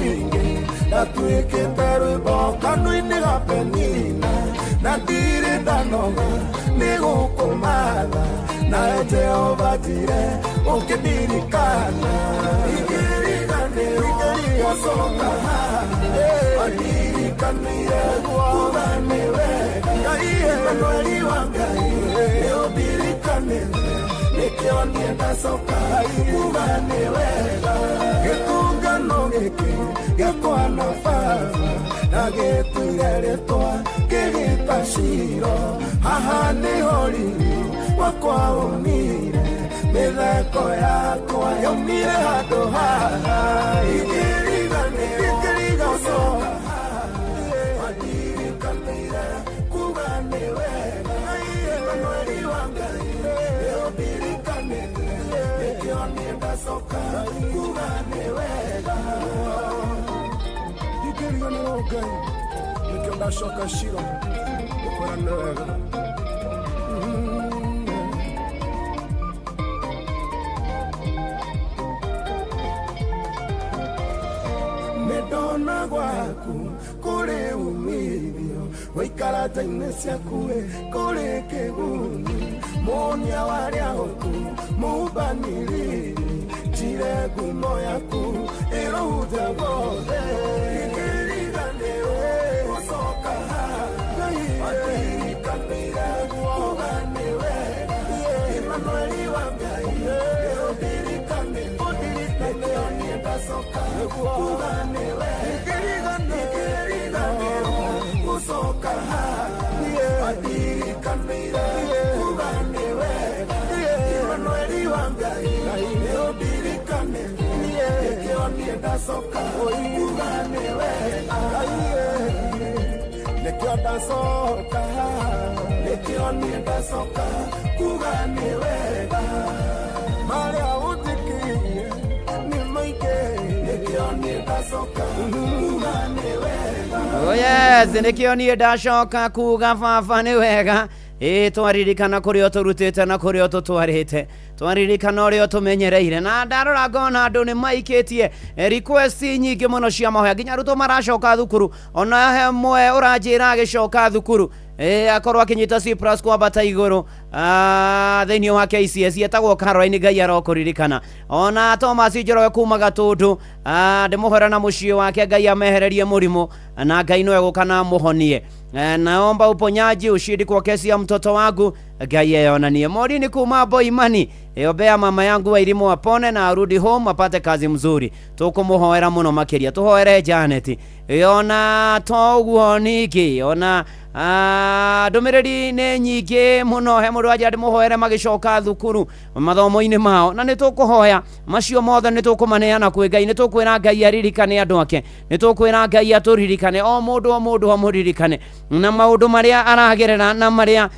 mũingĩ Ndatuĩkĩte rwĩmbo kanua-inĩ ga Penina Na ndirĩ ndanoga nĩ gũkũmatha Nawe Jehova njire ũkĩndirikana Ingĩriganĩrwo gũcoka haha Wandirikanire kuga nĩ wega Ngai Emanueli wa Ngai nĩ ũndirikanĩte Nĩkĩo niĩ ndacoka kuga nĩ wega Gĩtũngano gĩkĩ gĩakwa na baba Na gĩtuire rĩtwa ngĩgĩta Shilo Haha nĩho riri wakwa umire Mĩtheko yakwa yaumire handũ haha Ingĩriganĩrwo gũcoka haha Wandirikanire kuga nĩ wega Emanueli wa Ngai nĩ ũndirikanĩte Nĩkĩo niĩ ndacoka kuga nĩ wega Ingĩriganĩrwo Ngai nĩkĩo ndacoka Shilo gũkwĩra nĩ wega. Nĩndona gwaku kũrĩ umithio gũikara nja-inĩ ciaku kũrĩ kĩguni mũnia warĩa hoku mũmbanĩrĩri njire ngumo yaku ĩrohunja guothe Ingĩriganĩrwo gũcoka haha Wandirikanire kuga nĩ wega Emanueli wa Ngai nĩũndirikanĩte nĩkĩo niĩ ndacoka kuga nĩ wega Ingĩriganĩrwo gũcoka haha Wandirikanire kuga nĩ wega Emanueli wa Ngai nĩũndirikanĩte nĩkĩo niĩ ndacoka kuga nĩ wega Nĩkĩo ndacoka nĩkĩo niĩ ndacoka kuga nĩ wega Marĩa ũnjĩkĩire nĩ maingĩ nĩkĩo niĩ ndacoka kuga nĩ wega. Oh yes, nĩkĩo niĩ ndacoka kuga baba nĩ wega. Ĩ twaririkana kũrĩa ũtũrutĩte na kũrĩa ũtũtwarĩte, twaririkana ũrĩa ũtũmenyereire, na ndarora ngona andũ nĩ maikĩtie request nyingĩ mũno cia mahoya, nginya arutwo maracoka thukuru, ona he mwe ũranjĩra agĩcoka thukuru ĩ akorwo akĩnyita C plus kwambata igũrũ thĩinĩ wa KCSE etagwo Caroline, Ngai arokũririkana. Ona Thomas Njoroge kuma Gatũndũ, ndĩmũhera na mũciĩ wake, Ngai amehererie mũrimũ na Ngai no egũka na amũhonie. Naomba uponyaji ushindi kwa kesi ya mtoto wangu, Ngai eyonanie. Morini kuma Boimani, ombea mama yangu Wairimu apone na arudi home apate kazi mzuri. Tukumuhoera muno makiria, tuhoere Janet. Ona toguo ningĩ ona ndũmĩrĩri nĩ nyingĩ mũno, he mũndũ wanjĩra ndĩmũhoere magĩcoka thukuru mathomo-inĩ mao, na nĩ tũkũhoya macio mothe, nĩ tũkũmaneana kwĩ Ngai, nĩ tũkwĩra Ngai aririkane andũ ake, nĩ tũkwĩra Ngai atũririkane, o mũndũ o mũndũ amũririkane na maũndũ marĩa aragerera na marĩa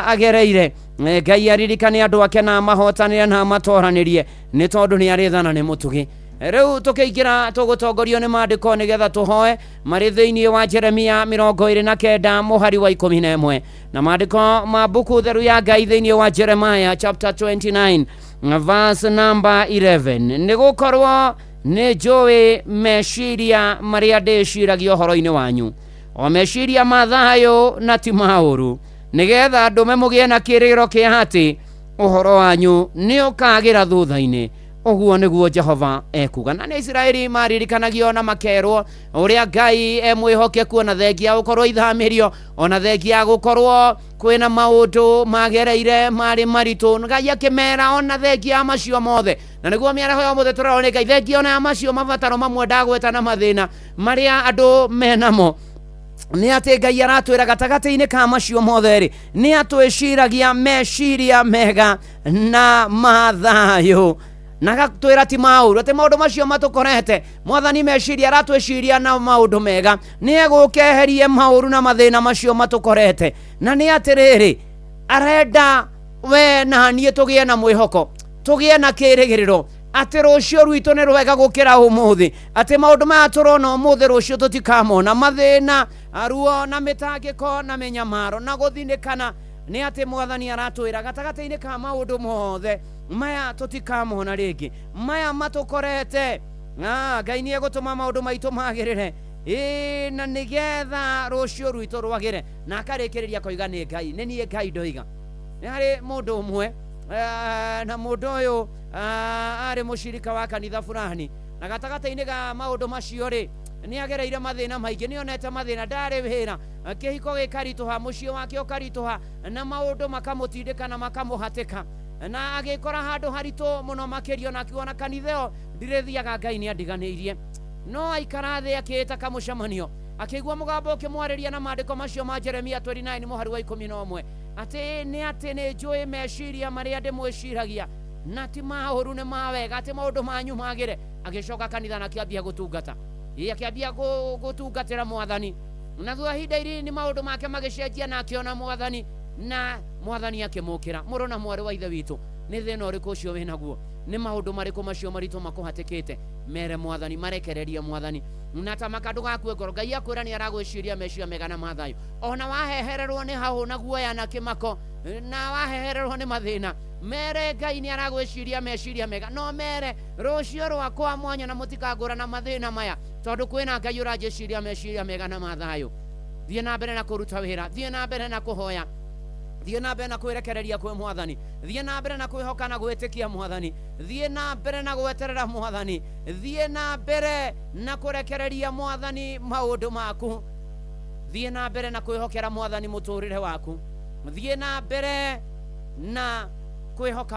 agereire. Ngai aririkane andũ ake na amahotanĩre na amatoranĩrie, nĩ tondũ nĩ arĩ tha na nĩ mũtugi. Rĩu tũkĩingĩra tũgũtongorio nĩ maandĩko nĩgetha tũhoe marĩ thĩinĩ wa Jeremia 29 mũhari wa 11, na maandĩko ma mbuku theru ya Ngai thĩinĩ wa Jeremiah chapter 29 verse number 11: nĩ gũkorwo nĩ njũĩ meciria marĩa ndĩciragia ũhoro-inĩ wanyu, o meciria ma thayũ na ti ma ũru, nĩgetha ndũme mũgĩe na kĩrĩgĩrĩro kĩa atĩ ũhoro wanyu nĩ ũkagĩra thutha-inĩ, ũguo nĩguo Jehova ekuga. Na nĩ Isiraeli maririkanagio na makerwo ũrĩa Ngai e mwĩhokeku, ona thengia gũkorwo ithamĩrio, ona thengia gũkorwo kwĩna maũndũ magereire marĩ maritũ, Ngai akĩmera ona thengia macio mothe, na nĩguo mĩaraho ya ũmũthĩ tũrerwo nĩ Ngai, thengia ona ya macio mabataro mamwe ndagweta na mathĩna marĩa andũ menamo, nĩ atĩ Ngai aratwĩra gatagatĩ-inĩ ka macio mothe rĩ, nĩ atwĩciragia meciria mega na mathayũ, na agatwĩra ti maũru, atĩ maũndũ macio matũkorete Mwathani meciria aratwĩciria na maũndũ mega, nĩ egũkeherie maũru na mathĩna macio matũkorete, na nĩ atĩrĩrĩ arenda we na niĩ tũgĩe na mwĩhoko, tũgĩe na kĩrĩgĩrĩro atĩ rũciũ rwitũ nĩ rwega gũkĩra ũmũthĩ, atĩ maũndũ maya tũrona ũmũthĩ rũciũ tũtikamona, mathĩna, ruo na mĩtangĩko na mĩnyamaro na gũthinĩkana, nĩ atĩ Mwathani aratwĩra gatagatĩ-inĩ ka maũndũ mothe maya tũtikamona rĩngĩ, maya matũkorete. Ngai nĩ egũtũma maũndũ maitũ magĩrĩre, ĩĩ, na nĩgetha rũciũ rwitũ rwagĩre. Na akarĩkĩrĩria koiga nĩ Ngai, nĩ niĩ Ngai ndoiga. Nĩ harĩ mũndũ ũmwe, na mũndũ ũyũ arĩ mũcirika wa kanitha fulani, na gatagatĩ-inĩ ga maũndũ macio rĩ, nĩ agereire mathĩna maingĩ, nĩ onete mathĩna, ndarĩ wĩra, kĩhiko gĩkaritũha, mũciĩ wake ũkaritũha, na maũndũ makamũtindĩka na makamũhatĩka, na agĩkora handũ haritũ mũno makĩria, na akiona kanitha ĩyo ndirĩthiaga, Ngai nĩ andiganĩirie. No aikara thĩ akĩĩta kamũcemanio, akĩigua mũgambo ũkĩmwarĩria na maandĩko macio ma Jeremia 29 mũhari wa 11, atĩ nĩ atĩ nĩ njũĩ meciria marĩa ndĩmwĩciragia, na ti ma ũru, nĩ ma wega, atĩ maũndũ manyu magĩre. Agĩcoka kanitha na akĩambia gũtungata. Ĩ, akĩambia gũtungatĩra Mwathani, na thutha ihinda irini maũndũ make magĩcenjia, na akĩona Mwathani, na Mwathani akĩmũkĩra. Mũrũ na mwarĩ wa Ithe witũ, nĩ thĩna ũrĩkũ ũcio wĩnaguo? Nĩ maũndũ marĩkũ macio maritũ makũhatĩkĩte? Mere Mwathani, marekererie Mwathani, na tamaka, ndũgakue ngoro. Ngai akwĩra nĩ aragwĩciria meciria mega na mathayo. Ona wahehererwo nĩ hahũ na guoya na kĩmako, na wahehererwo nĩ mathĩna, mere Ngai nĩ aragwĩciria meciria mega. No mere rũciũ rwakwa mwanya na mũtikangũra na mathĩna maya, tondũ kwĩna Ngai ũranjĩciria meciria mega na mathayo. Thiĩ na mbere na kũruta wĩra, thiĩ na mbere na kũhoya, thiĩ na mbere na kwĩrekereria kwĩ Mwathani, thiĩ na mbere na kwĩhoka na gwĩtĩkia Mwathani, thiĩ na mbere na gweterera Mwathani, thiĩ na mbere na kũrekereria Mwathani maũndũ maku, thiĩ na mbere na kwĩhokera Mwathani mũtũrĩre waku, thiĩ na mbere na kwĩhoka.